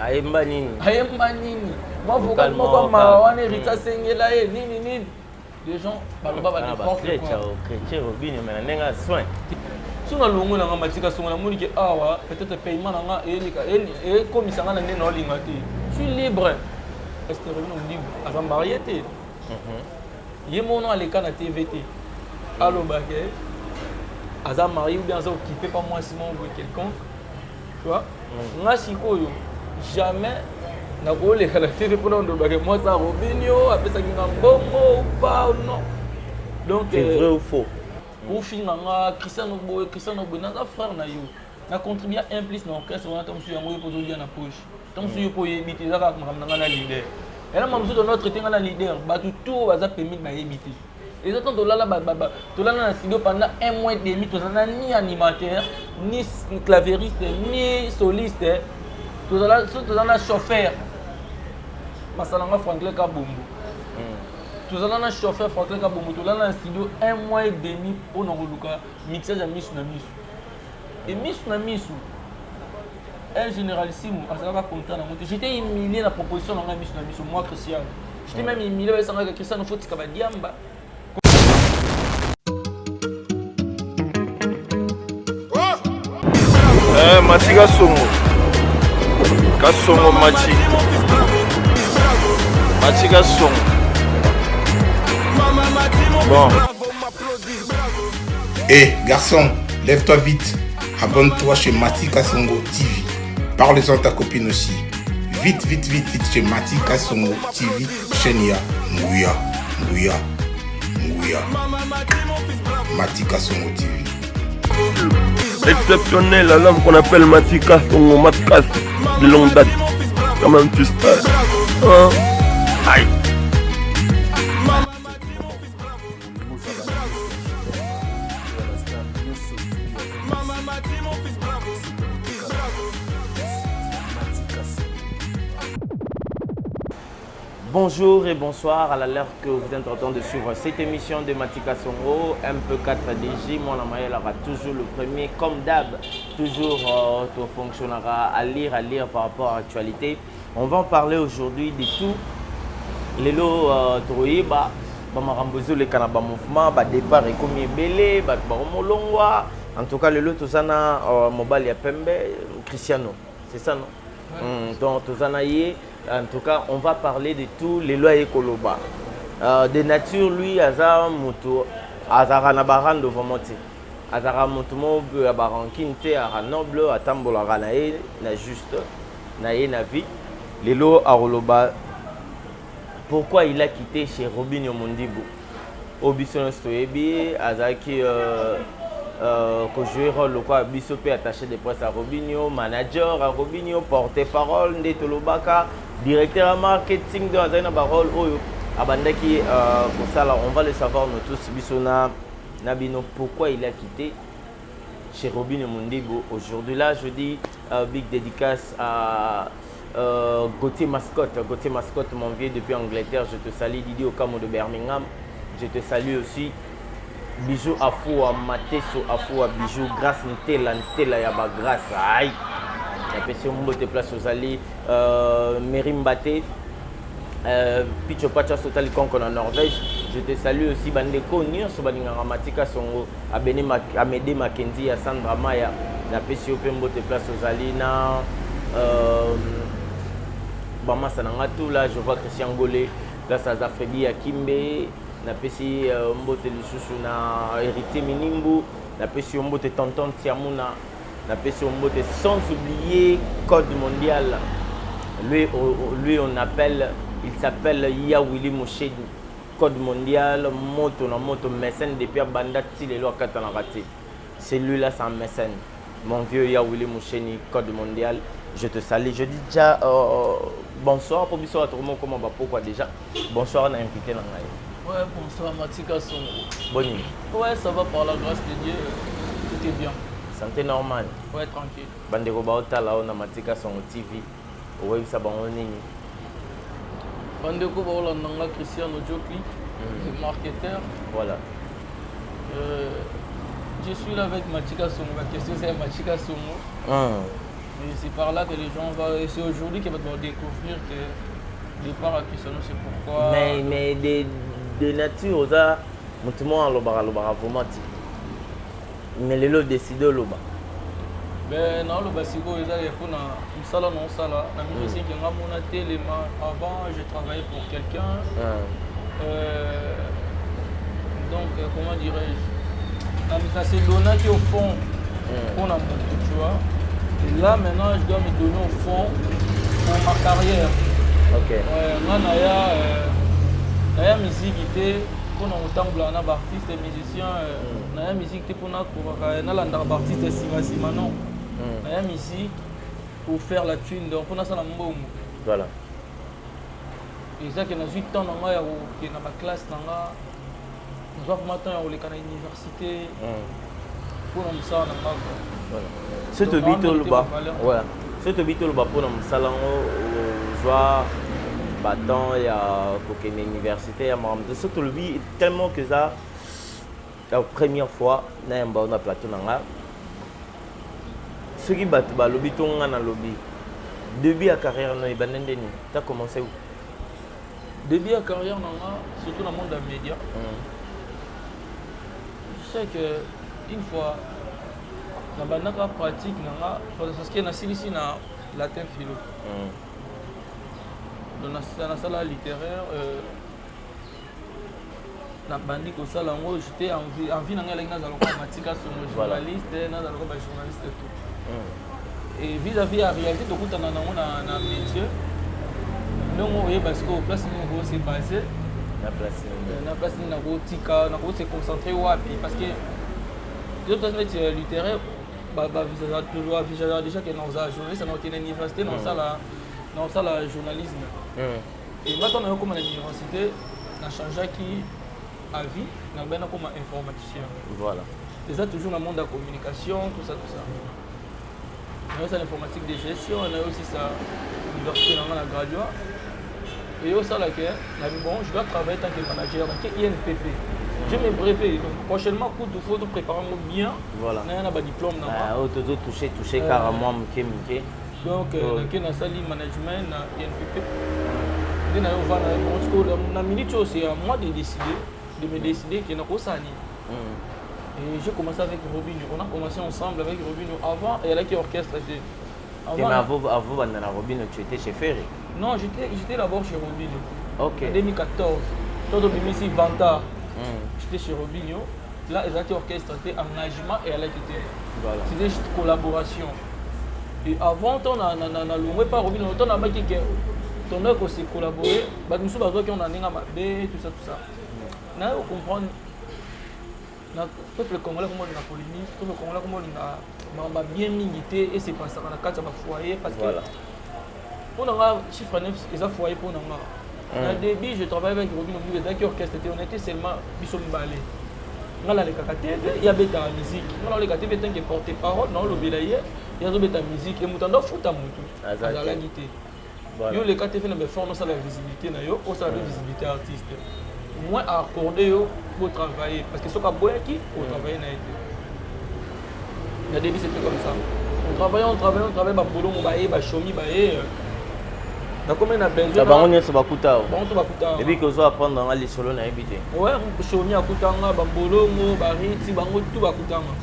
Ayemba nini? Ayemba nini? Mwa vocal moko mawa wana Héritier asengela ye nini nini. Les gens baloba ba n'importe quoi. Chrétien Robinho mais na ndenge ya soin. So na longo na nga matika songo namoni ke awa peut-être paiement na nga eleka ekomisa nga na nde naolinga te. Je suis libre. Est-ce que Robinho libre aza marié te? Ye mono aleka na TV te. Aloba ke aza marié ou bien aza occupé pa mwasi moko boye quelconque. Tu vois? Nga sikoyo jamais nakoleka na TV mpona ondobake mwasi ya Robinho apesaki nga mbongo ou pas ou non. Donc c'est vrai ou faux? Ofinga nga Cristiano boye, Cristiano boye, naza frère na yo. Na contribue un plus na orchestre wana ntango mosusu yango yo mpo ozolia na poche. Ntango mosusu yo mpo oyebi te, eza kaka makambo na nga na leader. Yana makambo mosusu tono traité nga na leader, bato tout baza pembeni bayebi te. Eza ntango tolala tolala na studio pendant un mois et demi, tozala ni animateur, ni clavieriste, ni soliste. Tozala so tozala na chauffeur. Masala nga Franklin Kabombo. Tozala na chauffeur Franklin Kabombo, tolala na studio un mois et demi mpona koluka mixage ya misu na misu. Et misu na misu, un généralissime azalaka content na moto. J'étais humilié na proposition na ngai misu na misu, moi Christian. J'étais même humilié, bayesangaka Christian, faut tika badiamba. Eh, Mati Kasongo. Kasongo Mati. Mati Kasongo. Bon. Hé, garçon, lève-toi vite. Abonne-toi chez Mati Kasongo TV. Parle-en à ta copine aussi. Vite, vite, vite, vite chez Mati Kasongo TV, chaîne ya Nguya, Nguya, Nguya. Mati Kasongo TV. Exceptionnel à l'homme qu'on appelle Mati Kasongo, Matkas de longue date. Quand même, tu sais. Hein? Aïe. Bonjour et bonsoir à l'heure que vous êtes en train de suivre cette émission de Mati Kasongo, MP4DJ, mon Amael aura toujours le premier, comme d'hab, toujours tout fonctionnera à lire par rapport à l'actualité. On va en parler aujourd'hui de tout. Lelo toyeba ba makambo ezoleka na ba mouvement, ba départ ekomi ebele, bato bakomolongwa. En tout cas lelo toza na mobali ya pembe, Cristiano, c'est ça non? Ouais. Donc toza na ye. En tout cas, on va parler de tout lelo aye koloba. De nature, lui, aza moto, azaka na barando vraiment te. Azaka moto moko ya barankine te, ara noble, atambolaka na ye na juste, na ye na vie. Lelo akoloba pourquoi il a quitté chez Robinho Mundibu. Oyo biso nyonso toyebi, azalaki kojouer rôle lokola biso mpe attaché de presse ya Robinho, manager ya Robinho, porte-parole nde tolobaka, directeur ya marketing, donc azalaki na barôle oyo abandaki kosala. On va le savoir nous tous, biso na bino, pourquoi il a quitté chez Robinho Mundibu. Aujourd'hui là, je dis big dédicace à Gauthier Mascotte. Gauthier Mascotte, mon vieux depuis Angleterre, je te salue. Didier Okamo de Birmingham, je te salue aussi. Bijou Afoua, Mateso Afoua, Bijou, Grâce Ntela, Ntela Yaba Grâce. Aïe! La pression Mbote place aux alliés. Mary Mbaté, Picho Pacha Sotali Konko na Norvège. Je te salue aussi. Bandeko, Nyonso Balinganga Matika Songo, Abene Amédée Mackenzie, Sandra Maya. La PCO Mbote place aux alliés. Na, Bamasa Nangatu, là, je vois Christian Golé, place à Zafredi Akimbe. Napesi mbote lisusu na Héritier Minimbu, napesi yo mbote Tonton Tiamuna, napesi yo mbote sans oublier Code Mondial. Lui, lui on appelle, il s'appelle Yawili Mouchedi. Code Mondial, moto na moto, mécène depuis Abanda Tilelo akata na raté. Celui-là, c'est un mécène. Mon vieux Yawili Moucheni, Code Mondial, je te salue. Je dis déjà bonsoir pour biso atomo comment ba pourquoi déjà. Bonsoir on a invité na ngai. Ouais, bonsoir Matika Songo. Bonne nuit. Ouais, ça va par la grâce de Dieu, tout est bien. Santé normale. Ouais, tranquille. Bandeko ba otala ona Matika Songo TV. Ouais, ça ba nini. Bandeko ba olanda nga Cristiano Jokli, le marketeur. Voilà. Je suis là avec Matika Songo. Ma question c'est Matika Songo. Et c'est par là que les gens vont. Et c'est aujourd'hui qu'ils vont découvrir que départ à Cristiano, c'est pourquoi. Mais de nature oza motu moko alobaka, alobaka vraiment te, mais lelo décide oloba. Ben, naoloba sikoyo eza mpona mosala na osala na musicien nga mona telema. Avant, je travaillais pour quelqu'un. Donc, comment dirais-je, ça s'est donné au fond mpona moto, tu vois. Et là maintenant, je dois me donner au fond pour ma carrière. Ouais, nga naya musique te mpona kotambola na baartiste musicien, naya musique te mpona kokaka nalandaka baartiste nsima nsima, non. Naya musique pour faire la thune, donc mpona asala mbongo. Eza ke nazwi temps na ngai ya kokende na baclasse na nga, nazwa vraiment temps ya koleka na université mpona mosala na nga, quoi. So tobi toloba, ouais, so tobi toloba mpona mosala yango, ozwa batemps ya kokende université ya makambo te. So tolobi tellement que eza la première fois nayamba na plateau na nga, soki bato balobi to nga nalobi, début ya carrière no ebanda ndeni? T'as commencé où? Début ya carrière na nga, surtout na monde ya média, je sais que une fois nabandaka pratique na nga, parce que nasilisi na latin philo. Donc nasala littéraire, nabandi kosala yango, j'étais envie na ngai elaki nazala lokola Matika Songo, journaliste, nazala lokola bajournaliste tout. Et vis-à-vis ya réalité tokutana nango na métier, ndongo oyeba sikoyo place nini okose base. Na place nini? Na place nini nakotika, nakose concentrer wapi, parce que toza neti littéraire, bavisagaka déjà ke nakozala journaliste, nakokende université, naosala journalisme. Et nga ntango nayokoma na université, nachangeaki avis, nabai nakoma informaticien. Eza toujours na monde ya communication, tout ça, tout ça. Nayosala informatique de gestion, nayosisa université na nga na graduat. Et osalaka nabi, bon, je dois travailler tant que manager dans INPP. J'ai mes brevets, donc prochainement kutu faut to préparer yango bien. Naya na badiplôme na nga. Oyo tozo touche touche kaka mwa moke moke. Donc nake nasali management na INPP nde nayo ovanda. Bon, sikoyo na minute oyo, c'est à moi de décider, de me décider ke nakosala nini. Et j'ai commencé avec Robinho. On a commencé ensemble avec Robinho. Avant, il y a qui orchestre était. Avant, mais avant banda na Robinho, tu étais chez Ferry? Non, j'étais d'abord chez Robinho. En 2014. Quand on Vanta, j'étais chez Robinho. Là, ils ont orchestre, c'était engagement et elle a quitté. C'était juste collaboration. Et avant, on a na pas Robinho, on a dit que ton a aussi collaboré, bah nous sommes on a tout ça, tout ça. Là, on comprend na peuple congolais comment olinga polémique, peuple congolais comment olinga makambo bien mingi te esepasaka na kati ya bafoyer, parce que mpo na nga chiffre 9 eza foyer. Mpo na nga, na début, je travaillais avec Robin Obi, ezalaki orchestre te, on était seulement biso mibale. Nga nalekaka TV, ye abetaka musique. Nga naleka TV tant que porte parole, naolobela ye, ye azobeta musique. E moto ando afuta motu azalaki te. Yo leka TV na baforme, osala visibilité na yo, osala mpe visibilité artiste, moins accordé yo pour travailler, parce que soki aboyaki otravailler na ye te. Na début, c'était comme ça, on travaille, on travaille, on travaille, babolongo baye, bashomi baye, nakomi na besoin. Bango nyonso bakuta? Bango to bakuta. Ebi kozwa apprendre nga lisolo nayebi te. Ouais, shomi akutanga, babolongo, bariti, bango tout bakutanga.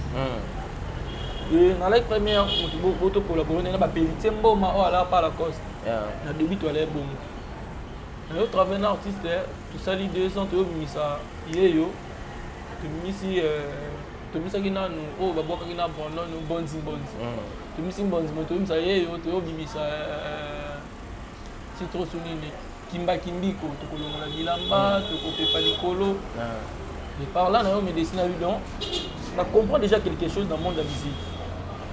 E nalaki première moto boto collaborer na bapelitier mboma oyo alaka pa Lacoste. Na début toalaya bongo, nayo travaille na artiste, tosali 2 ans, toyobimisa ye yo, tobimisi, tobimisaki nanu oyo babwakaki na Brandon, Mbonzi Mbonzi. Tobimisi Mbonzi Mbonzi, tobimisa ye yo, toyobimisa titre oso nini, Kimbakimbiko, tokolongola bilamba, tokopepa likolo. Et par là nayo médecine na donc na comprend déjà quelque chose dans le monde de la musique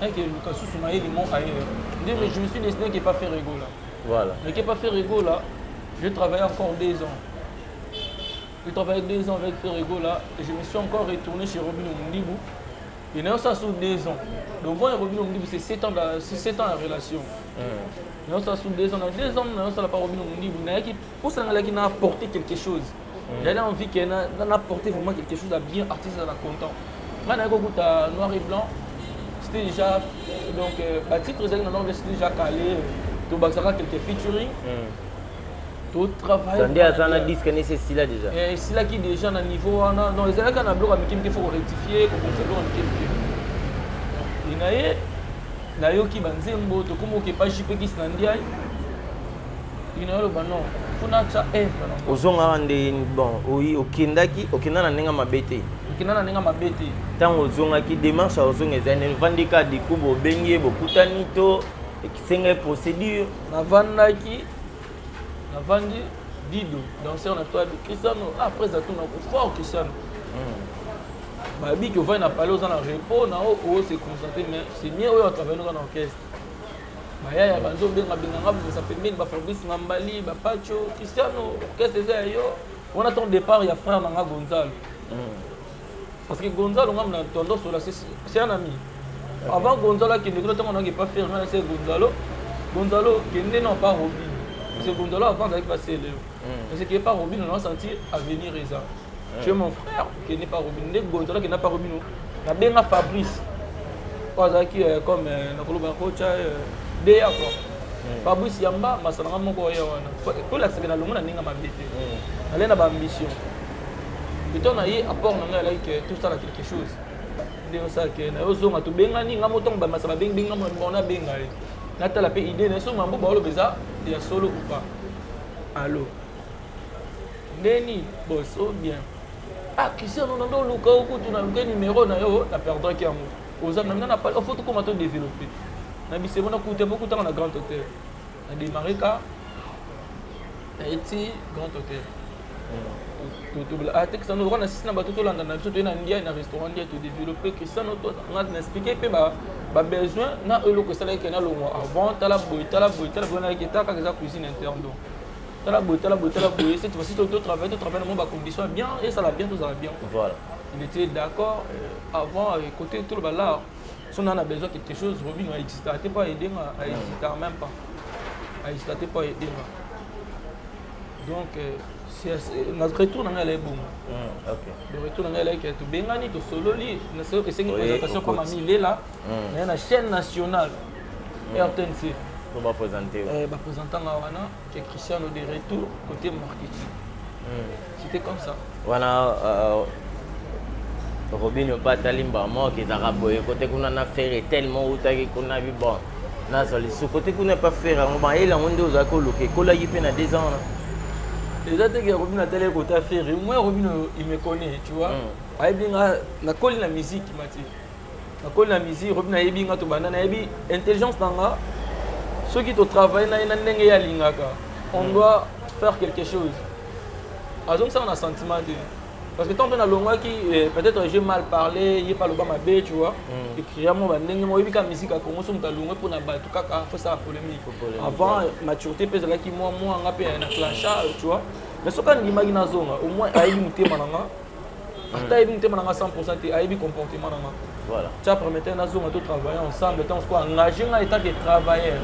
que luka susu na ye limon ailleurs nde je me suis décidé que pas faire ego là. Mais pas faire ego là, j'ai travaillé encore 2 ans. J'ai travaillé 2 ans avec Ferrego là et je me suis encore retourné chez Robin Mundibu. Et d'ailleurs, ça sous 2 ans. Donc moi et Robin Mundibu, c'est 7 ans, c'est 7 ans la relation. D'ailleurs, ça sous 2 ans. Dans 2 ans, d'ailleurs, ça n'a pas Robin Mundibu. Pour ça, il a apporté quelque chose. J'avais envie qu'il ait apporté vraiment quelque chose à bien, artiste à la content. Maintenant, il y a noir et blanc. C'était déjà, donc batitre ezalaki na noir, c'était déjà calé. Tobakisaka quelques featuring, totravaille. Nde aza na disque nesi esila déjà. Esilaki déjà na niveau wana. Donc ezalaki na biloko ya mike mike, faut korectifie, kobongisa biloko ya mike mike. E na ye nayoki banzembo, tokomi okepa JP Kis na Ndiai, ina yoloba non, faut natya œuvre na. Ozongaka nde bon, oyi okendaki, okenda na ndenge mabe te. Okenda na ndenge mabe te. Ntango ozongaki, démarche ya ozonga ezali nini? Ovandi kaka diku, bobengi ye, bokutani, to esengai procédure? Navandaki, navandi, Dido danseur na biso abi: "Cristiano, après atuna fort, Cristiano, babiki ovandi na palais, oza na repos na o se concentré, mais c'est mieux oyo atravaille noka na orchestre." Bayaya banzobengabenganga, bomesa pembeni, baFabrice Ngambali, baPacho: "Cristiano, orchestre eza ya yo." Wana ton départ ya frère na nga Gonzalo, parce que Gonzalo ngam na tondo sola, c'est un ami. Avant Gonzalo akende kuna, ntango naki pas faire nga, c'est Gonzalo: "Gonzalo, kende non pas Robin." Parce que Gonzalo avant azalaki pas Celeo, parce que pas Robin, on a senti avenir eza, tu es mon frère, kende pas Robin. Nde Gonzalo akenda pas Robin, nabenga Fabrice oyo azalaki comme nakoloba kocha deya quoi. Fabrice yamba masalanga moko oya wana tolakisaka na longo na ndenge mabe te, nale na baambition eto na ye. Apport na ngai alaki ke tosala quelque chose, nde osala ke na yo ozonga. Tobengani nga mo ntango bamasa babengi benga mo, nabenga ye, natala mpe idée na ye, so mambo baoloba eza ya solo ou pas. Allo, ndeni boso bien? Ah, Cristiano, nando oluka okutu, naluka numéro na yo, na perdraki yango. Oza na nga na pale, faut tokoma to développer na bisebo. Nakuta mpo kutanga na Grand Hôtel, na démarré ka naeti Grand Hôtel ate Cristiano lokola na sisi na bato tolanda na biso, toye na Ndia, na restaurant Ndia, todéveloppe. Cristiano, nga na expliqué mpe babesoin na eloko esalaki nalongwa avant. Tala boye, tala boye, tala boye, nalaki eta kaka eza cuisine interne. Donc tala boye, tala boye, tala boye, cette fois-ci totravaille, totravaille na mo bacondition ya bien, esala bien, tozala bien. Voilà. Il était d'accord. Avant côté toloba là, si on en a besoin quelque chose, Robin a existé te mpo aider nga, a existé même pas, a existé te mpo aider nga. Donc na retour na ngai alai bongo. De retour na ngai alaki, tobengani, tosololi, esengi présentation mpa mami lela naye na chaîne nationale RTNC. Po baprésente. Baprésentanga wana ke Cristiano de retour côté marketing. C'était comme ça. Wana Robin mpe atali mbama okezaka boye kote kuna na Ferre tellement outaki kuna bi bon, nazwa lisusu kote kuna epa Ferre yango bayela yango nde ozalaki koluka, ekolaki mpe na 2 ans wana. Eza te ke Robin atali kota Ferre. Moi, Robin, il me connaît, tu vois. Ayebi nga, nakoli na musique mati, nakoli na musique. Robin ayebi nga, tobanda, nayebi intelligence na nga. Soki totravaille na ye na ndenge ye alingaka, on doit faire quelque chose. Azongisaka na sentiment te, parce que tant mpe nalongwaki, peut-être j'ai mal parlé, ye pa aloba mabe, tu vois. Écrire mo bandenge mo oyebi kaka musique ya Congo, so moto alongwe mpona bato kaka faut sala polémique. Avant, maturité mpe ezalaki mwa mwa, nga mpe na clasha, tu vois. Mais soki andimaki nazonga, au moins ayebi motema na nga, ata ayebi motema na nga 100 te, ayebi comportement na nga. Voilà. Tia permettre nazonga, to travailler ensemble. Ntango sikoyo engagé nga étant que travailleur.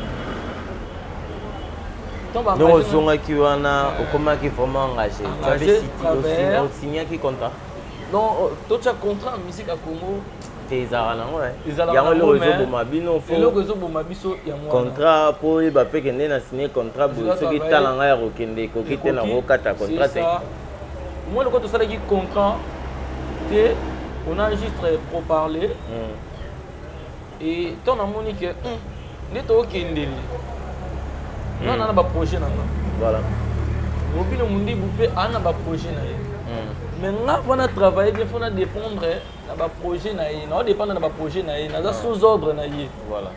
Donc ozongaki wana, okomaki vraiment engagé? Engagé, travailleur. Osignaki contrat? Non, totya contrat, musique ya Congo. Te, ezalaka nango yango. Eloko ezoboma bino. Eloko ezoboma biso yango. Contrat, mpo oyeba mpe kende na signe contrat boye, soki tala ngai ya kokende ekoki te, na kokata contrat te. Moi loko tosalaki contrat te, on a juste pour parler. Et ntango namoni ke nde tookendeli nga na baprojet na nga. Voilà. Robino Mundibu mpe aa na baprojet na ye, mais nga mpona travailler bien, fona dépendre na baprojet na ye, naodépendre na baprojet na ye, naza sous ordre na ye. Voilà.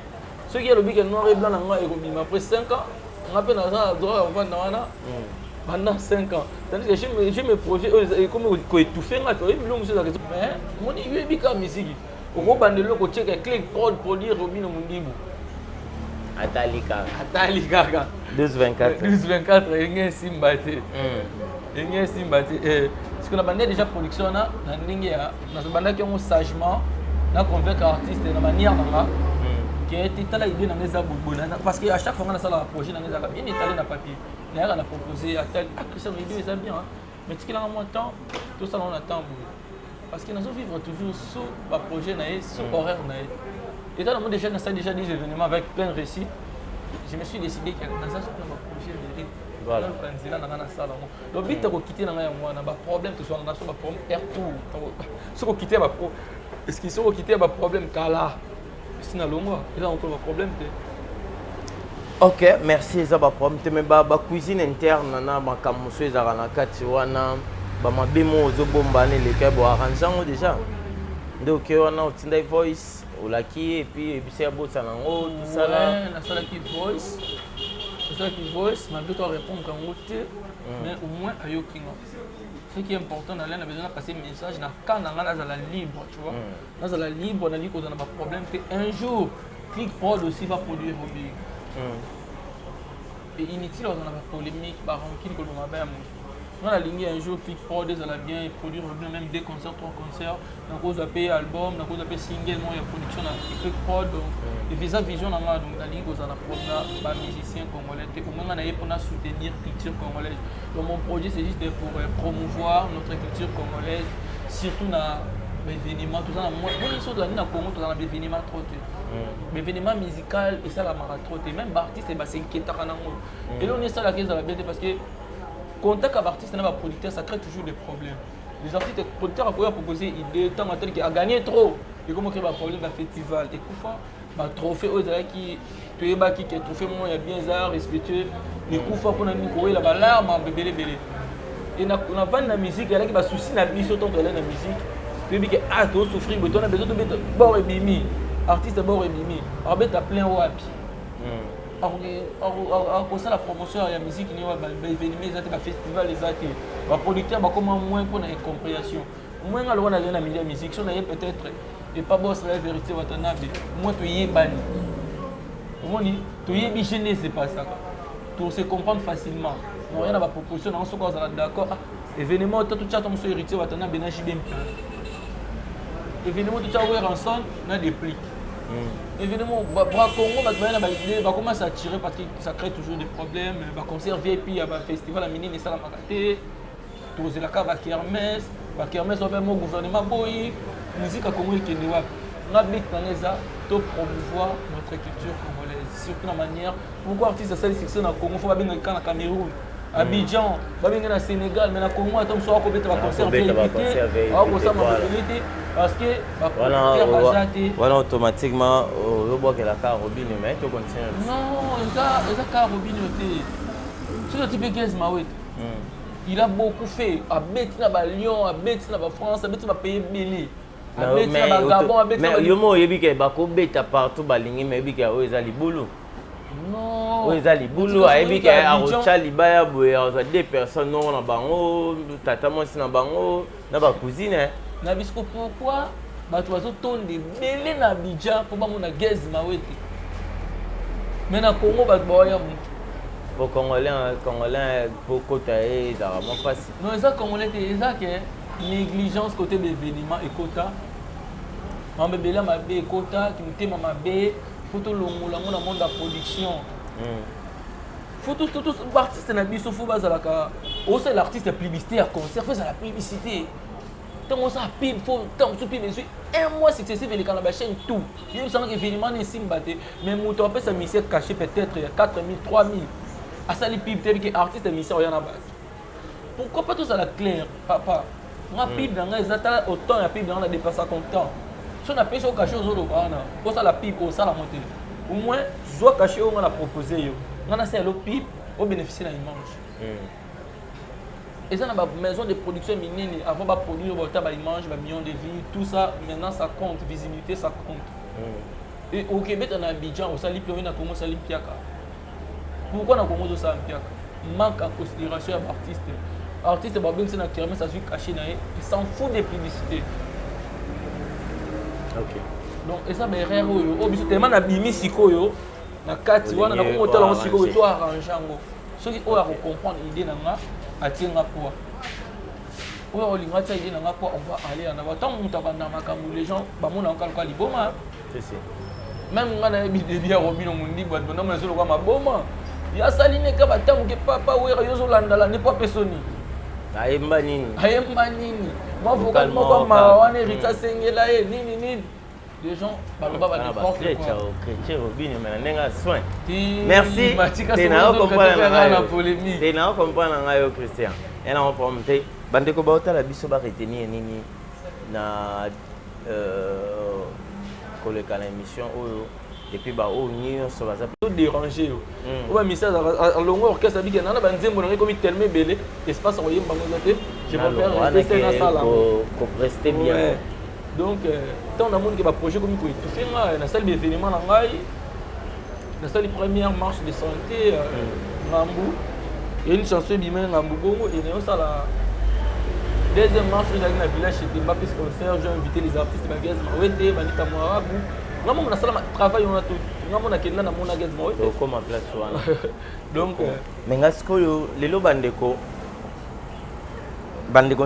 Soki alobi ke noir et blanc na nga ekobima après 5 ans, nga mpe naza na droit ya kovanda wana pendant 5 ans, tandis que j'ai mes projets oyo ekomi koétouffe nga. Toyebi biloko mosusu ezalaka, mais moni yoyebi kaka misiki, okobanda eloko, otieka Click Prod, produire Robino Mundibu. Atali kaka. Atali kaka. 12 24. 12 24, enge esimba te, enge esimba te. Parce que na bandaki déjà production wana na ndenge ya nabandaki yango sagement, na convaincre artiste na manière na nga ke te, tala, idée na nga eza boye, parce que à chaque fois nga nasalaka projet na nga, ezalaka bien étalé na papier. Nayaka na proposé, atali: "Ah Christian, idée eza bien, mais tikelanga mwa temps, tosala ngo na temps boye", parce que nazovivre toujours sous baprojet na ye, sous horaire na ye. Étant donné déjà nasali déjà des événements avec plein de réussite, je me suis décidé que naza soki na baprojet ebele. Voilà. Naluka nzela na nga nasala yango. Donc bita kokite na ngai yango wana, baproblème tozwaka na so, baproblème air tour, soki okite ya bapro est-ce soki okite ya baproblème kala esi nalongwa, eza encore baproblème te. Ok, merci. Eza baproblème te, mais bacuisine interne na makambo mosusu ezalaka na kati wana, bamabe mo ozobomba na eleka boarrange yango déjà nde oke wana otindai voice, olaki ye, et puis ebisi ya bosana yango tosala. Ouais, nasalaki voice, nasalaki voice malgré to arépondre yango te, mais au moins ayoki nga. Ce qui est important, na na besoin na passer message na cas na nga, nazala libre, tu vois, nazala libre, nalingi kozala na baproblème te. Un jour, Click Prod aussi va produire Robin et inutile ozala na bapolémique, barancune, koloba mabe ya moto. Nga nalingi un jour Click Prod ezala bien et produire Robin, même deux concerts, trois concerts, nakozwa mpe album, nakozwa mpe single moko ya production na Click Prod. Donc eza vision na nga. Donc nalingi kozala na problème na bamusicien congolais te. Au moins nga naye mpona soutenir culture congolaise. Donc mon projet, c'est juste pour promouvoir notre culture congolaise, surtout na baévénement. Toza na boni so tozali na Congo, toza na baévénement trop te. Baévénement musical esalamaka trop te, même baartiste basinquiétaka nango. Eloko nini esalaka ezala bien te? Parce que contact ya baartiste na baproducteur, ça crée toujours des problèmes. Les artistes, producteur akoya proposer idée, ntango ateliki agagné trop, ekomoki baproblème. Bafestival ekufa, batrophée oyo ezalaki, toyebaki ke trophée moko ya bien eza respectueux, ekufa. Mpona nini? Kowela balarme ebelebele. E navandi na musique, ezalaki basusi na biso. Ntango tozalaki na musique, toyebi ke ah, tozosouffrir boye, tona besoin tobeta bor ebimi, artiste bor ebimi, akobeta plein wapi? Akosala promotion ya musique nini? Baévénement eza te, bafestival eza te, baproducteur bakoma moins mpona incompréhension. Moins nga lokola nazali na milieu ya musique, so naye peut-être epa boss la vérité Watanabe, moins toyebani, omoni, toyebi gene esepasaka, to se comprendre facilement. Moya na baproposition nango, soki ozala d'accord, ah, événement to totya to moso Héritier Watanabe na JB Mpiana, événement totya Werrason na Déplique, événement Bracongo, bato baya na baidée, bakoma s'attirer parce que ça crée toujours des problèmes. Baconcert VIP ya bafestival ya minene esalamaka te, tozelaka bakermesse, bakermesse oyo mo gouvernement boyi. Musique ya Congo ekende wapi? Nga but nanga eza to promouvoir notre culture congolaise, surtout na manière. Pourquoi artiste asali succès na Congo, fo babengaki kaka na Cameroun, Abidjan, babengi na Sénégal, mais na Congo ata mosu akobeta baconcert VIP te, akosala mabele te, parce que baproducteur baza te. Wana automatiquement ozobwakelaka Robino, mais to continue. Non, eza kaka Robino te. Soki oti mpe Gaz Mawete, il a beaucoup fait. Abeti na baLyon, abeti na baFrance, abeti na bapays ebele, abeti na baGabon, abeti na yo mo oyebi ke bakobeta partout balingi, mais oyebi ke oyo eza libulu. Non. Oyo eza libulu, ayebi ke akotya libaya boye, akozwa deux personnes noko na bango, tata mwasi na bango na bacousine. Na bisiko, pourquoi bato bazotonda ebele na Abidjan mpo bamona Gaz Mawete, mais na Congo bato baoya motu? Po congolais, congolais po kota ye ezalaka mwa mpasi. Non, eza congolais te, eza ke négligence côté baévénement ekota, mambo ebele ya mabe ekota, motema mabe. Faut tolongola yango na monde ya production. Faut baartiste na biso, faut bazalaka osala artiste publicité ya concert, faut ezala publicité. Ntango osala pub, faut ntango mosusu pub ezwi un mois successif, eleka na bachaîne tout, yebisangaka événement na esimba te. Mais moto apesa musicien cachet peut-être ya 4000, 3000, asali pub te, ebike artiste musicien oya na bato. Pourquoi pas tozala clair? Papa, nga pub na ngai eza tala autant ya pub na ngai na dépensaka temps. So napesi yo cachet, ozoloba wana osala pub, osala ngo te. Au moins zwa cachet oyo nga na propose yo, nga nasala yo pub, obénéficie na image. Eza na bamaison de production minene, avant baproduire bota baimage, bamillion de vues, tout ça. Maintenant ça compte, visibilité ça compte. Et okebeta na Abidjan, osali mpe oyo na Congo osali mpiaka. Pourquoi na Congo ozosala mpiaka? Manque en considération ya baartiste. Artiste babengisi na kermesse, azwi cachet na ye, il s'en fout des publicités. Donc eza baerreur oyo oyo biso tellement nabimi sikoyo na kati wana, nakomi kotala yango sikoyo, to arrange yango. Soki oyo akocomprendre idée na nga, atie nga poids, oyo olinga atia idée na nga poids, on va aller en avant. Ntango moto abanda makambo, les gens bamonaka lokola liboma. Même nga nayebi début ya Robino Mondibu, bato bandamona eza lokola maboma. Asali neka batambuke papa Wera, yo ozolandala nde po apesoni. Ayemba nini? Ayemba nini? Mwa vocal moko mawa wana, Héritier asengela ye nini nini. Les gens baloba ba n'importe quoi. Chrétien Robinho mais na ndenge ya soin. Merci. Te na comprendre na polémique. Te na comprendre ngai yo Christian. Ya na comprendre te. Bandeko baotala biso ba retenir nini na euh, koleka na émission oyo et puis baoyo nyonso baza déranger yo hmm. oyo bamisi alongo orchestre abiki nana banzembo na ngai ekomi tellement ebele espace akoyemba ngo eza te je préfère rester nasala kopreste bien. Donc ntango namoni ke baprojet ekomi koétouffe ngai, nasali baévénement na ngai, nasali première marche de santé ngambu et une chanson ebima ngambu bongo e nayosala deuxième marche oyo ezalaki na village Chetemba plus concert. J'ai invité les artistes, bagaz Mawete, Banita Mwarabu. Nga moko nasala travail wana to nga moko nakenda namona Gaz Mawete. Okoma place wana. Donc mais nga sikoyo lelo, bandeko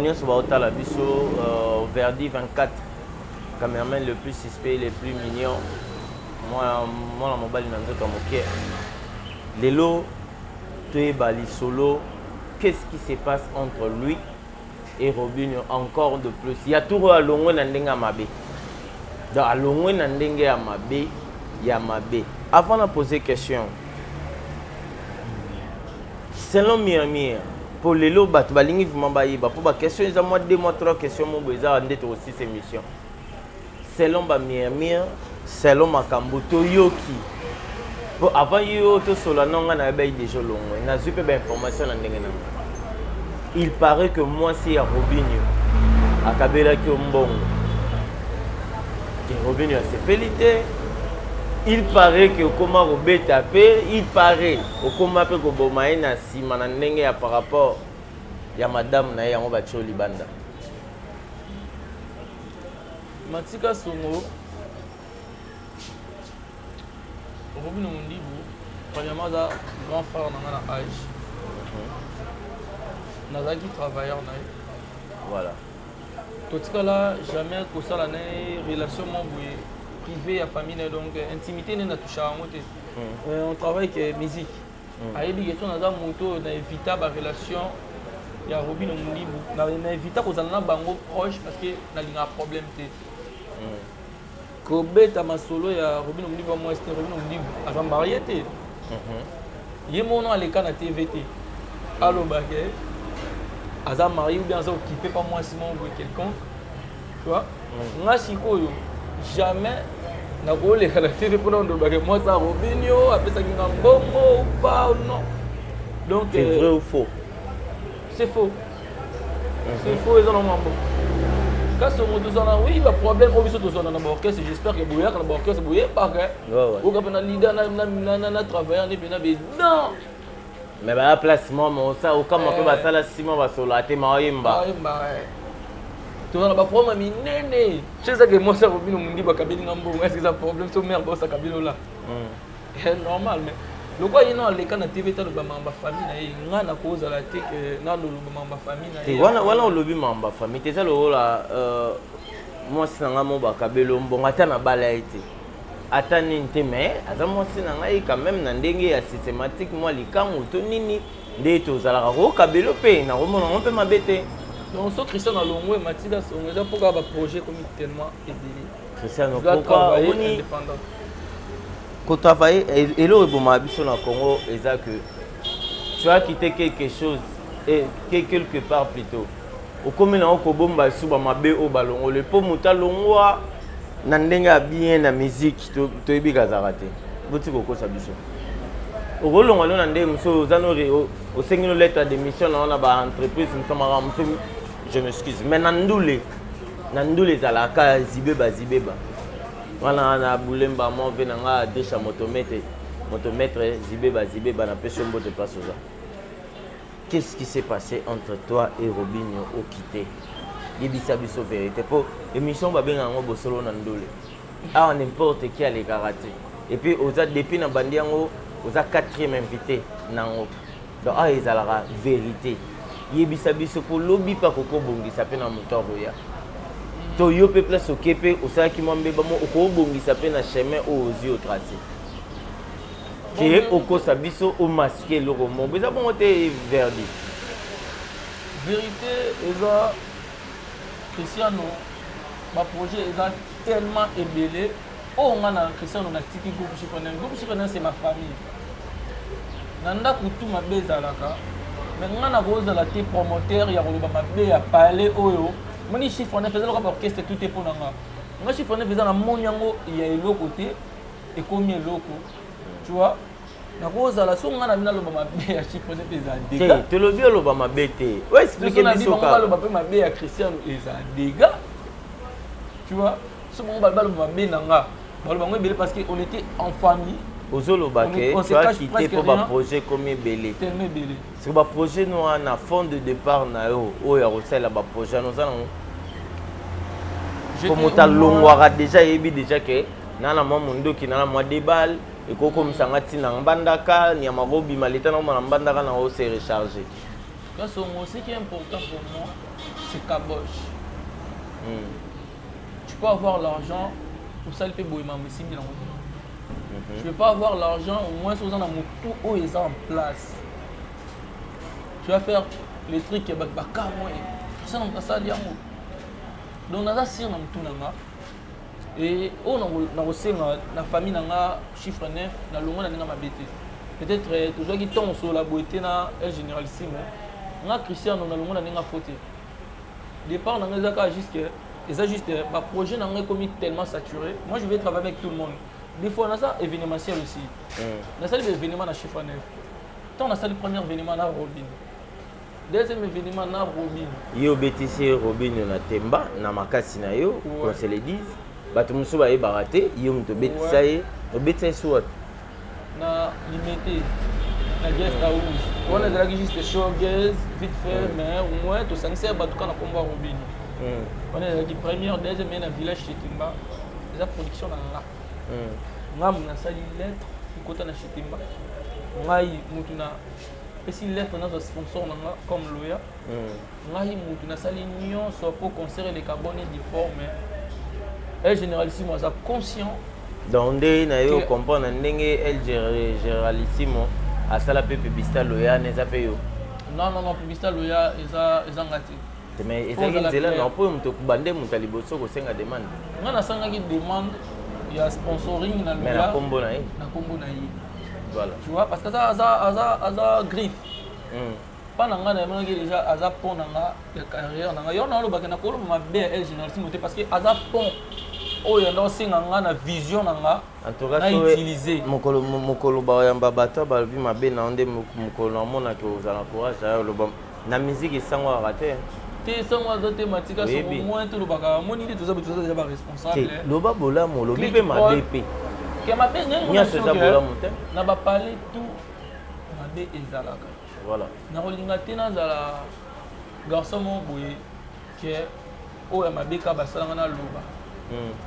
nyonso baotala biso, Verdi 24, cameraman le plus suspect, le plus mignon, mwana mobali na nzoto ya moke, lelo toyeba lisolo, qu'est-ce qui se passe entre lui et Robinho? Encore de plus ya tour oyo alongwe na ndenge ya mabe. Donc alongwe na ndenge ya mabe ya mabe. Avant na poser question, selon murmure, mpo lelo bato balingi vraiment bayeba, mpo baquestion eza mwa 2, mwa 3 question mo boye, eza nde tokosisa émission. Selon bamurmure, selon makambo toyoki, mpo avant yo tosola no ngai nayebaki déjà olongwe, nazwi mpe bainformation na ndenge na ngai. Il paraît que mwasi ya Robinio akabelaki yo mbongo, ke Robinio asepeli te. Il paraît que okóma kobeta mpe, il paraît okóma mpe koboma ye na nsima na ndenge ya par rapport ya madame na ye, yango batie yo libanda. Matika Songo, Robino Mondibu, premièrement aza grand frère na nga na âge. Nazalaki travailleur na ye. Totikala jamais kosala na ye relation moko boye privé ya famille na ye, donc intimité nde natouchaka yango te. On travaille que musique. Ayebi ke so naza moto oyo na évita barelation ya Robino Mondibu, na évita kozala na bango proche parce que nalingaka problème te. Kobeta masolo ya Robino Mondibu ya mwasi te. Robino Mondibu aza marié te. Ye mono aleka na TV te alobake aza marié ou bien aza occupé pa mwasi moko boye quelconque, tu vois. Nga sikoyo jamais nakoleka na TV mpona ndobake mwasi ya Robinio apesaki nga mbongo ou pas, non. Donc C'est vrai ou faux? C'est faux, c'est faux. Eza na mambo kasi moto tozala, oui, baproblème oyo biso tozwana na baorchestre. J'espère que boyaka na baorchestre, boyebaka oka mpe na leader na travailleur nde mpena bedan. Mais baya place moko mosa okama mpe basala nsima basolola te, maoyemba. Bayemba. Toza na baproblème ya minene. So ezake mwasi ya Robino Mondibu akabeli nga mbongo, est-ce eza problème? So mare bosa akabeli ola normal, mais lokola ye na aleka na TV taloba makambo ya famille na ye, nga nakozala te ke naloloba makambo ya famille na ye. Wana wana olobi makambo ya famille te, eza lokola mwasi na ngai mo bakabeli mbongo, ata na bala ye te, ata nini te, mais aza mwasi na ngai quand même na ndenge ya systématique, mwa likangu to nini nde tozalaka kokabelo mpe nakomona yango mpe mabe te. Donc so Christian alongwe, Matika Songo, eza mpo kaka baprojet ekomi tellement ebele. Cristiano, pourquoi omoni kotravailler eloko ebomaka biso na Congo eza que tu as quitté quelque chose et quelque part plutôt okomi nango kobomba esu bamabe oyo balongoli, mpo moto alongwa na ndenge ya bien na musique toyebi kazalaka te. Boti kokosa biso, okolongwa no na ndenge mosusu, oza no osengi no lettre ya démission na yo na baentreprise mosusu, makambo mosusu, je m'excuse, mais na ndule, na ndule ezalaka zibeba zibeba wana na bulemba mwa mpe na nga adresha motomètre motomètre zibeba zibeba. Napesi yo mbote place oza. Qu'est-ce qui s'est passé entre toi et Robinio okite? Yebisa biso vérité, mpo émission babenga yango Bosolo na Ndule. Awa n'importe qui alekaka te. Et puis oza, depuis na bandi yango, oza quatrième invité nango. Donc awa ezalaka vérité. Yebisa biso mpo lobi mpe akokobongisa mpe na moto akoya to yo mpe place oke mpe osalaki mwa mbeba mo okobongisa mpe na chemin oyo ozwi otrace ke okosa biso, omaske eloko moko eza bongo te, Verdi. Vérité eza, Cristiano. Baprojet eza tellement ebele. Oyo nga na Cristiano natiki groupe Chiffre 9. Groupe Chiffre 9, c'est ma famille. Na ndako tu mabe ezalaka, mais nga nakozala te promoteur ya koloba mabe ya palais. Oyo moni Chiffre 9 eza lokola baorchestre tout te. Mpo na nga, nga Chiffre 9 eza na moni yango ya eloko te, ekomi eloko, tu vois. Nakozala so nga na bino aloba mabe ya Chiffre 9 eza te. Dégâts. Tolobi oloba mabe te, oexpliquer biso. Bango kaka. Baloba mpe mabe ya Cristiano eza dégâts, tu vois. So bango baloba mabe na nga, baloba bango ebele parce que on était en famille. Ozoloba ke On se tu as cache quitté presque mpo rien. baprojet ekomi ebele. Tellement ebele. Soki baprojet no wana, fond de départ na yo oyo ya kosalela baprojet wana, oza nango? Po moto alongwaka déjà, yebi déjà ke na na mwa mondoki, na na mwa debal ekokomisanga ntina mbandaka nyama kobima leta na na mbandaka na ose recharger. Kasongo, ce qui est important pour moi, c'est caboche. Tu peux avoir l'argent, osali mpe boye, mambo esimbi nango te. Tu peux pas avoir l'argent, au moins oza na motu oyo eza en place, tu vas faire les trucs ya bato bakamwe, osala moto asali yango. Donc naza sûr na motu na nga. E oyo nakosenga na famille na nga Chiffre 9, nalongwa na ndenge mabe te. Peut-être tozwaki ntongo osolola boye te na El Généralissimo. Nga Cristiano nalongwa na ndenge afo te. Départ na nga eza kaka juste, eza juste baprojet na nga ekomi tellement saturé. Moi, je vais travailler avec tout le monde. Des fois naza événementiel aussi. Nasali baévénement na Chiffre 9. Ntango nasali premier événement na Robin, deuxième événement na Robin. Ye obetisi Robino na temba na makasi na yo. Qu'on se le dise, bato mosusu bayebaka te, ye moto obetisa ye, obetisa ye su wapi? Na Limete, na guest house wana. Ezalaki juste showcase vite fait, mais au moins tosangisi ya bato kaka na kombo ya Robino. Wana ezalaki première. Deuxième ye na village Chetimba, eza production na nga. Nga nasali lettre ekota na Chetimba. Ngai mutu na pesi lettre, nazwa sponsor na nga comme loya. Ngai mutu nasali nyonso mpo concert eleka bonne et due forme. El Généralissimo aza conscient. Donc nde na yo comprendre ndenge El Généralissimo asala mpe publicité loya na eza mpe yo? Non, non, non, publicité loya eza nga te. Mais ezalaki nzela na mpo moto bande, moto ya liboso kosenga demande. Nga nasangaki demande ya sponsoring na mais na kombo na ye. Na kombo na ye. Voilà. Tu vois, parce que aza griffe mpa na ngai. Nayemonaki déjà aza pont na nga ya carrière na ngai. Yo nalobaki na koloba mabe ya El Généralissimo te parce que aza pont oyo yanda osenga nga na vision na nga. En tout cas, na utiliser. Mokolo mokolo bayamba bato balobi mabe na yo nde mokolo naomonaki ozala courage ayo oloba na musique esango kaka te. Te, sango aza te, matika songo. Oyebi. Moins tolobaka, moni nde toza, toza déjà baresponsable. Te, loba bolamu, olobi mpe mabe mpe. Ke mabe ndenge nyonso eza bolamu te. Na bapale tout mabe ezalaka. Voilà. Nakolinga te nazala garçon moko boye ke oyo ya mabe kaka basalanga naloba.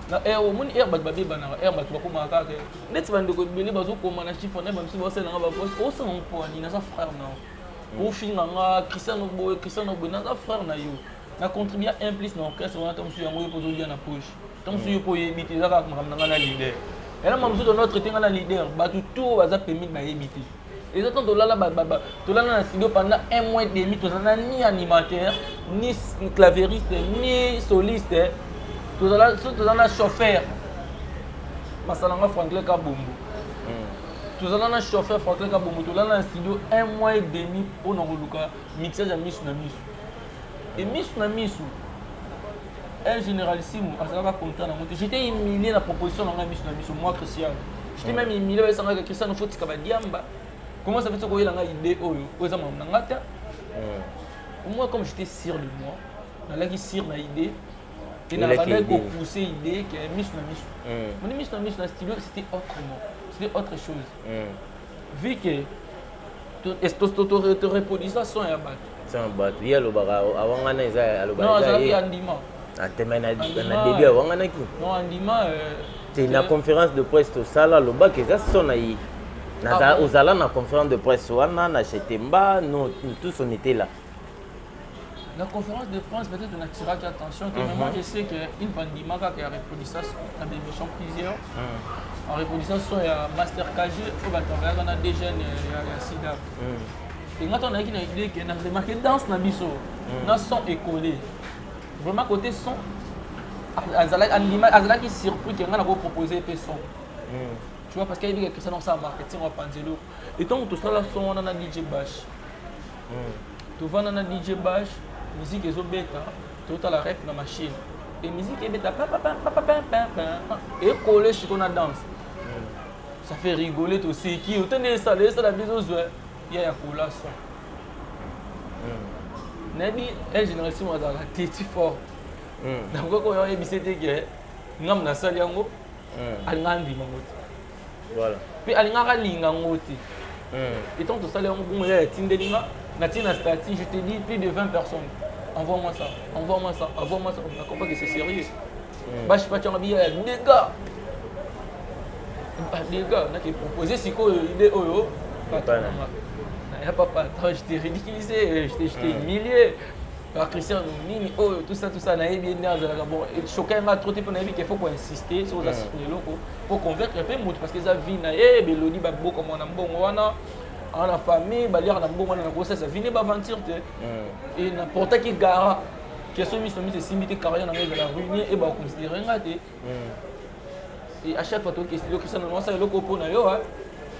Na ere omoni ere bato babebanaka, ere bato bakomaka kaka neti bandeko ebele bazokoma na Chiffre na bamisu, basalelanga bavoice. Osanga mpo nini? Naza frère na yo, ofinga nga Cristiano boye, Cristiano boye. Naza frère na yo, na contribua un plus na orchestre wana. Ntango mosusu yango yo mpo ozolia na poche, ntango mosusu yo mpo oyebi te, eza kaka makambo na nga na leader. Yana makambo mosusu tono traité nga na leader, bato tout oyo baza pembeni bayebi te. Eza ntango tolala, tolala na studio pendant un mois et demi, tozala ni animateur, ni clavériste, ni soliste. Tozala so tozala na chauffeur masalanga Franklin Kabombo. Tozala na chauffeur Franklin Kabombo, tolala na studio un mois et demi mpona koluka mixage ya misu na misu. E misu na misu, El Généralissimo azalaka content nango te. J'étais humilié na proposition na ngai misu na misu. Moi Christian, j'étais même humilié. Bayesangaka Christian faut tika badiamba. Comment ça fait soki oyela ngai idée oyo, oyo eza makambo na nga te? Au moins, comme j'étais sûr de moi, nalaki sûr na idée et na Oyelaki bandaki idée. kopousser idée ke misu na misu. Moni misu na misu na studio, c'était autrement, c'était autre chose. Vu que toreproduisa son ya bato. Sans bato ye alobaka awangana eza Non. alobaka eza Azalaki ye andima. Atema na Andima, na début awanganaki. Non, andima. Te, na conférence de presse tosala, alobaki eza son na ye. Ah bon? Ozala na conférence de presse wana na Chetemba, nous tous on était là. La conférence de presse, peut-être on attiraki attention que, mais moi je sais que une fois ndima kaka ya reproduisation na baémission plusieurs, en reproduisation ya Master KG oyo batravaillaka na DGN ya Sida. Nga ntango nayaki na idée ke na remarqué danse na biso na son écolé vraiment côté son. Azalaki surpris ke ngai nakoproposer mpe son, tu vois, parce que ayebi ke Christian osala marketing, wapanzelo. Et ntango tosala son wana na DJ Bash, tovanda na DJ Bash, musique ezobeta, totala rep na machine e musique ebeta ekole siko na danse, ça fait rigoler, toseki. Otende esala esala biso zwe ya ya kola son. Nayebi el génération azalaka teti fort. Nakoki oyo oyebisi ete ke ngam nasali yango, alingaka ndima yango te. Mpe alingaka alinga yango te. Etant tosali yango bongo, ya yatindeli nga, natie na statut, je te dis, plus de 20 personnes: «Envoie-moi ça, envoie-moi ça, envoie-moi ça.» On comprend que c'est sérieux. Bashi batianga biya ya dégâts, dégâts. Nake proposer sikoyo idée oyo ya papa. Attends, je t'ai ridiculisé, je t'ai humilié par Christian nini oyo, tout ça, tout ça. Nayebi ye nde azalaka. Bon, choqué nga trop te, mpo nayebi ke faut koinsister soki oza sur eloko po convaincre mpe moto, parce que eza vie na ye. Belodi babokama na mbongo wana, aa na famille baliaka na mbongo wana, nakosalisa vie ne baventure te. E naportaki gara question miso miso esimbi te, carrière na ngai ezala ruiné e baconsidérer nga te. Et à chaque fois toke studio, Christian nosala eloko mpo na yo,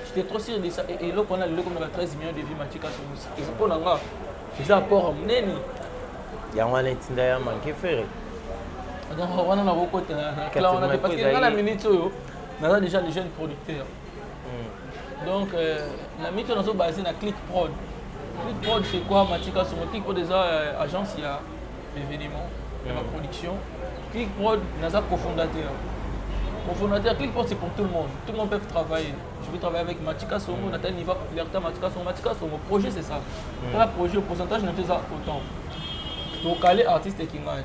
j'étais trop sûr de ça. Eloko wana lelo komi na ba 13 millions de vues. Matika Somosi eza mpo na nga, eza apport ya monene. Yango wana etinda ya manke Ferre. Donc wana nakokota na clan wana te, parce que nga na minute oyo naza déjà le jeune producteur. Donc na minute oyo nazo basé na Click Prod. Click Prod, c'est quoi, Matika Songo? Click Prod eza agence ya événement, ya baproduction. Click Prod, naza cofondateur. Cofondateur Click Prod, c'est pour tout le monde, tout le monde peut travailler. Je vais travailler avec Matika Songo, natali niveau popularité Matika Songo. Matika Songo projet, c'est ça. Kaka projet, pourcentage na eza autant tokale artiste ekingani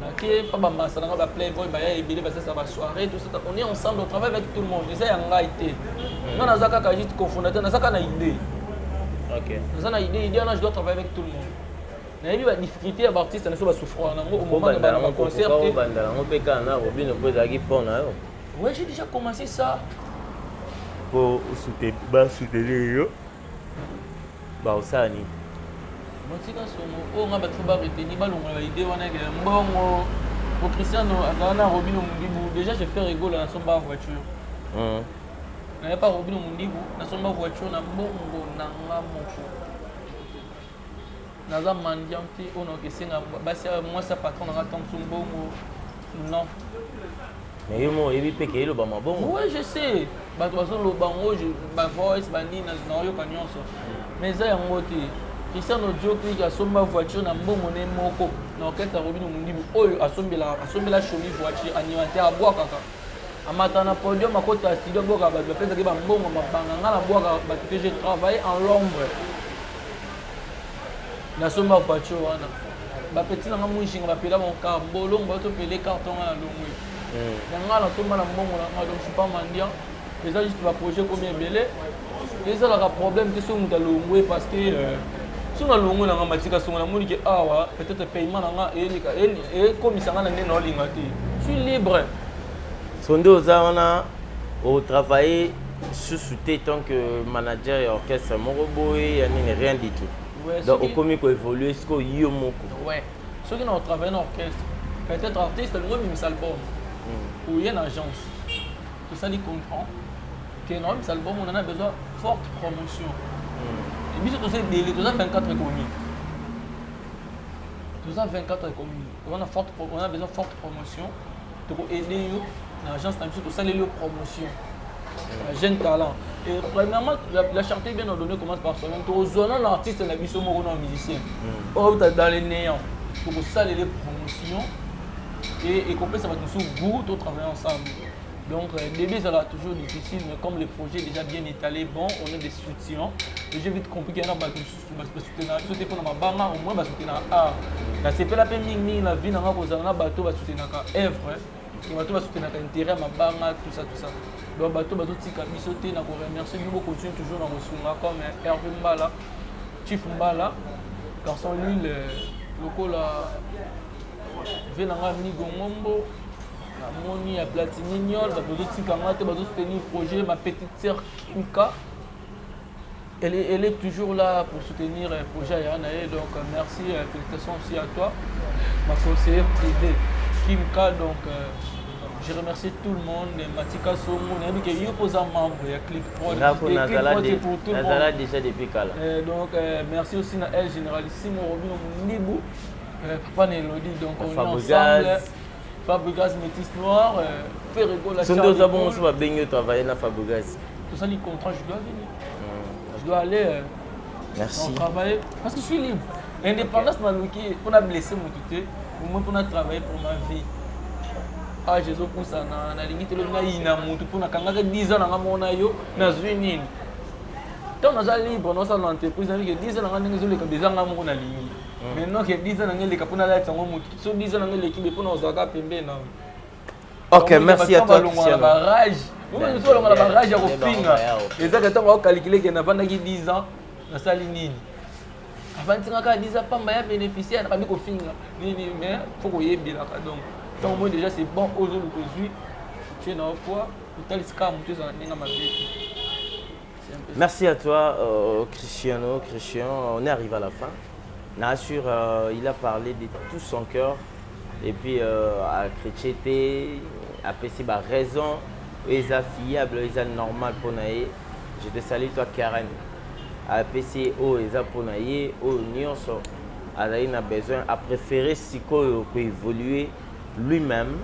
nake pa bamasa nanga, baplayboy baya ebele, basalisa basoirée, tout ça. On est ensemble, on travaille avec tout le monde. Eza ya ngai te, nga naza kaka juste cofondateur, naza kaka na idée. Naza na idée, idée wana je dois travailler avec tout le monde. Nayebi badifficulté ya baartiste na biso, basouffraka nango au moment na baconcert te. Obanda yango mpe kaka na Robino mpo ezalaki mpo na yo. Ouais, j'ai déjà commencé ça. Mpo basoutenir yo, baosala nini? Motika Songo oyo nga bato fo baretenir, balongola baidée wana ke mbongo po Cristiano azala na Robino Mundibu. Déjà je fais rigola, nasomba voiture naye pa Robino Mundibu, nasomba voiture na mbongo na nga moko. Naza mendiant te oyo nakoki esenga basi, mwasi ya patron nanga ntango mbongo, non. Mais yo mo oyebi mpe ke eloba mabongo. Ouais, je sais, bato bazoloba yango, bavoice banini, naoyoka nyonso, mais eza yango te. Cristiano Joklik asomba voiture na mbongo ne moko na orchestre ya Robino Mundibu oyo asombela, asombela Shomi voiture, animateur abwakaka, amata na podium, akota ya studio, abwakaka bato, bapesaki bambongo mabanga. Nga nabwaka bato te, je travaille en l'ombre. Nasomba voiture wana, bapeti nanga mwishinga bapela moka bolongo, batopele carton nga na longwe ya nga, nasomba na mbongo na nga. Donc je suis pas mendiant, eza juste baprojet komi ebele, ezalaka problème te soki moto alongwe, parce que soki nalongwe nanga Matika Songo, namoni ke awa peut-être paiement na nga ekomisa nga na nde naolinga te, je suis libre. So nde oza wana, otravaille susu te tant que manager ya orchestre moko boye ya nini, rien du tout? Ouais, donc okomi koévolue sikoyo yo moko. Ouais, soki na otravaille na orchestre, peut-être artiste alingi obimisa album, oye na agence, tosali contrat ke na obimisa album, on en a besoin forte promotion. Et biso toza ebele, toza 24 communes, toza 24 communes, on a besoin forte promotion. Tokoaide yo na agence na biso, tosaleli yo promotion ya jeune talent. Et premièrement, la charité bien ordonnée commence par soi-même. Tozwana na artiste na biso moko na musicien oyo dans le néant, tokosalele promotion et ekopesa bato mosusu goût to travailler ensemble. Donc début ezalaka toujours difficile, mais comme le projet est déjà bien étalé, bon, on a des soutiens et j'ai vite compris qu'il y en a bato mosusu basoutenaka biso te mpona mabanga, au moins basoutenaka art. Nasepela mpe mingimingi na vie nanga kozala na bato basoutenaka œuvre, ke bato basoutenaka intérêt ya mabanga, tout ça, tout ça. Donc bato bazotika biso te, na koremercier bino, bocontinue toujours na kosunga, comme Hervé Mbala, Chief Mbala, garçon Lille, lokola ve na nga Migo Ngombo, namoni ya Platini Niol, bato bazotika nga te, bazosoutenir projet. Ma petite sœur Kimka, elle est toujours là pour soutenir le projet ya na ye. Donc merci, félicitations aussi à toi, ma conseillère privée. Kimka, donc je remercie tout le monde. Matika Songo, nayebi ke yo mpo oza membre ya Click Prod. Nga ko Et Click nazala Prod, c'est pour tout le monde. nazala déjà depuis kala. Donc merci aussi na El Généralissimo Robino Mundibu, papa na Elodie, donc on est Fabregas. ensemble. Fabregas Métis Noir, Ferrego la Soki Charles oza de bongo Gaulle. so babengi yo travailler na Fabregas. Tosali contrat, je dois venir. Je dois aller Merci. donc, travailler parce que je suis libre. Indépendance naluki mpona blesser motu te, au moins mpona travailler pour ma vie. Ah, ezopusana, nalingi te lobi nayina motu mpo nakangaka 10 ans nanga moko na yo, nazwi nini? Ntango naza libre, naosala na entreprise, nayebi ke 10 ans nanga ndenge ezoleka deja, nga moko nalingi. Maintenant ke 10 ans nanga eleka mpo nalatisa yango motu, so 10 ans nanga eleki be mpo na ozalaka pembeni na. Ok, merci à toi, Balongwa na Cristiano. barrage, mosu balongwa na barrage ya kofinga. Yeah. Ezaka ntango aokalkule ke navandaki 10 ans, nasali nini, avandisanga kaka 10 ans pamba ya bénéficiaire, nabandi kofinga nini. Mais faut koyebelaka, donc ntango moi déjà c'est bon, ozoluka ozwi tie na yo poa otalisi kaka motu ezala ndenge mabe te. C'est un peu ça. Merci à toi, Cristiano. Christian, on est arrivé à la fin. Nassur, il a parlé de tout son cœur. Et puis, à chrétienté, à PC, bah, raison, eza fiable, eza normal pour naye. Je te salue, toi, Karen. À PC, o, eza pour naye, o, nyonso, azali na besoin, a préféré sikoyo évoluer lui-même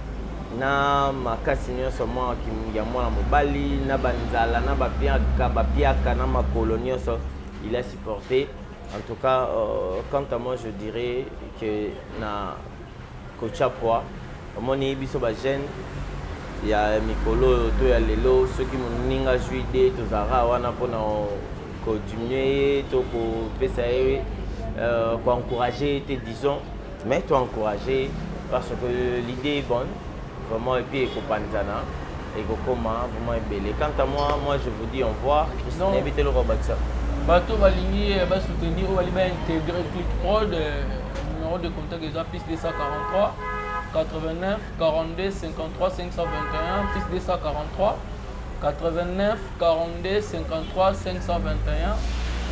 na makasi nyonso mwa ya mwana mobali na banzala na bapiaka bapiaka na makolo nyonso, il a supporté. En tout cas, quant à moi, je dirais que na kotia poids, omoni biso bajeune ya mikolo oyo to ya lelo, soki moninga azwi de, tozalaka wana mpona kodiminue ye to kopesa ye koencourage ye te, disons, mais toencourage parce que l'idée est bonne vraiment, et puis ekopanzana, ekokoma vraiment ebele. Quant à moi, moi je vous dis au revoir. Non. Nayebi te eloko bakisa. Bato balingi basoutenir oyo balingi baintégrer Click Prod, numéro de contact eza plus 243 89 42 53 521, plus 243 89 42 53 521.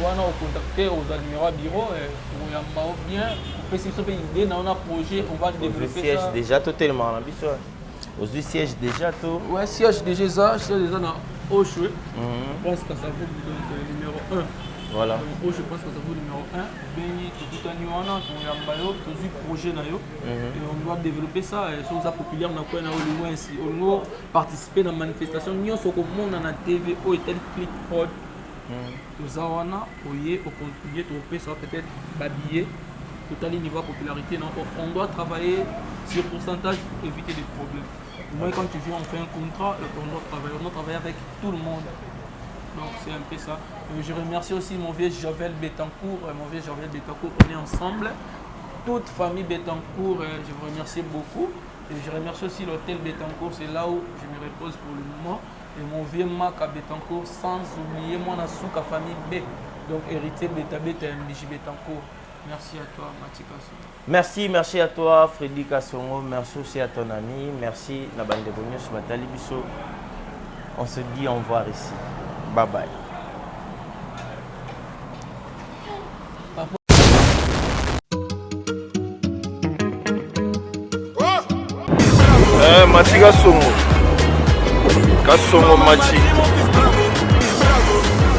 Wana ocontacte, ozwa numéro ya bureau, tokoyamba o bien, opesi biso mpe idée na yo na projet, on va Ozwi développer siège ça. Déjà totelemaka na biso, ozwi siège déjà to? Ouais, siège déjà eza, siège eza na Oshwe, Prince Kasavubu, donc numéro 1. Voilà. Donc oyo, je pense que ça vaut numéro 1, bengi tokutani wana, toyamba yo, tozwi projet na yo et on doit développer ça. So oza populaire na kwena, olingo ainsi olingo participer na manifestation nyonso okomona na TV oyo etali Click Prod, toza wana, oye ocontribue, topesa peut-être babillet, totali niveau ya popularité na. On doit travailler sur pourcentage pour éviter des problèmes. Au moins, quand tu viens, on fait un contrat et on doit travailler avec tout le monde. Donc c'est un peu ça. Je remercie aussi mon vieux Javel Betancourt, mon vieux Javel Betancourt, on est ensemble. Toute famille Betancourt, je vous remercie beaucoup. Et je remercie aussi l'hôtel Betancourt, c'est là où je me repose pour le moment. Et mon vieux Mac à Betancourt, sans oublier mon Asuka famille B. Donc héritier Beta Beta MDJ Betancourt. Merci à toi, Matikaso. Merci, merci à toi, Freddy Kassongo. Merci aussi à ton ami. Merci, na bandeko nyonso batali biso. On se dit au revoir ici. Bye bye. Papa. Eh, Mati Kasongo. Kasongo Mati.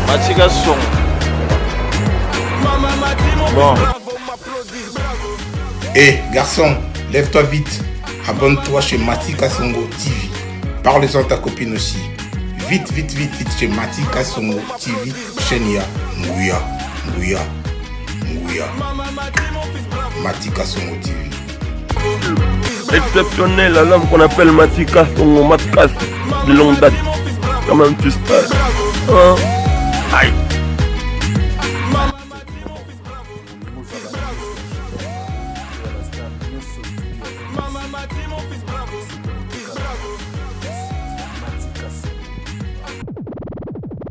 Mati Kasongo. Bon. Hé, garçon, lève-toi vite. Abonne-toi chez Mati Kasongo TV. Parle-en à ta copine aussi. Vite, vite, vite, vite chez Mati Kasongo TV, chaîne ya Nguya, Nguya, Nguya. Mati Kasongo TV. Exceptionnel à l'homme qu'on appelle Mati Kasongo Matkas de longue date. Quand même tu sais. Hein?